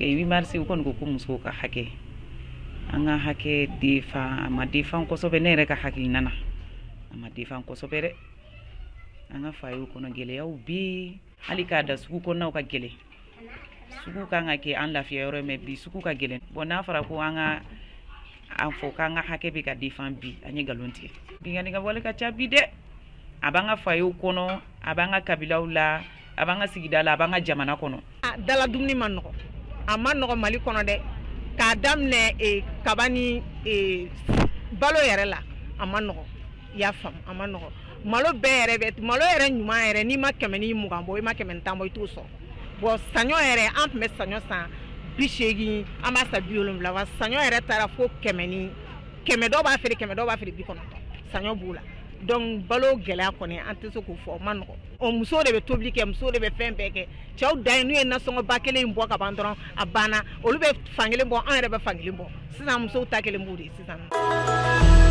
8 mars, u kɔni ko ko musow ka hakɛ, an ka hakɛ défend, a ma défend kosɛbɛ. Ne yɛrɛ ka hakilina na, a ma défend kosɛbɛ dɛ. An ka foyerw kɔnɔ, gɛlɛyaw bɛ yen. Hali k'a da sugu kɔnɔnaw ka gɛlɛn. Sugu kan ka kɛ an lafiya yɔrɔ, mais bi sugu ka gɛlɛn. Bon, n'a fɔra ko an ka an fɔ k'an ka hakɛ bɛ ka défend bi, an ye nkalon tigɛ. Binkanni ka wale ka ca bi dɛ. A b'an ka foyerw kɔnɔ, a b'an ka kabilaw la, a b'an ka sigida la, a b'an ka jamana kɔnɔ. Dala dumuni ma nɔgɔ, a ma nɔgɔ Mali kɔnɔ dɛ. K'a daminɛ kaba ni balo yɛrɛ la, a ma nɔgɔ, i y'a faamu, a ma nɔgɔ. Malo bɛɛ yɛrɛ bɛ, malo yɛrɛ ɲuman yɛrɛ, n'i ma 120 bɔ, i ma 110 bɔ, i t'o sɔrɔ. Bon, saɲɔ yɛrɛ, an tun bɛ saɲɔ san 80, an b'a san 70. Wa saɲɔ yɛrɛ taara fo kɛmɛ ni kɛmɛ, dɔw b'a feere 100, dɔw b'a feere 90. Saɲɔ b'o la. Donc balo gɛlɛya kɔni, an tɛ se k'o fɔ, o ma nɔgɔ. O musow de bɛ tobili kɛ, musow de bɛ fɛn bɛɛ kɛ. Cɛw dan ye n'u ye nasɔngɔ ba kelen in bɔ ka ban dɔrɔn, a banna. Olu bɛ fankelen bɔ, an yɛrɛ bɛ fankelen bɔ. Sisan musow ta kelen b'o de ye sisan.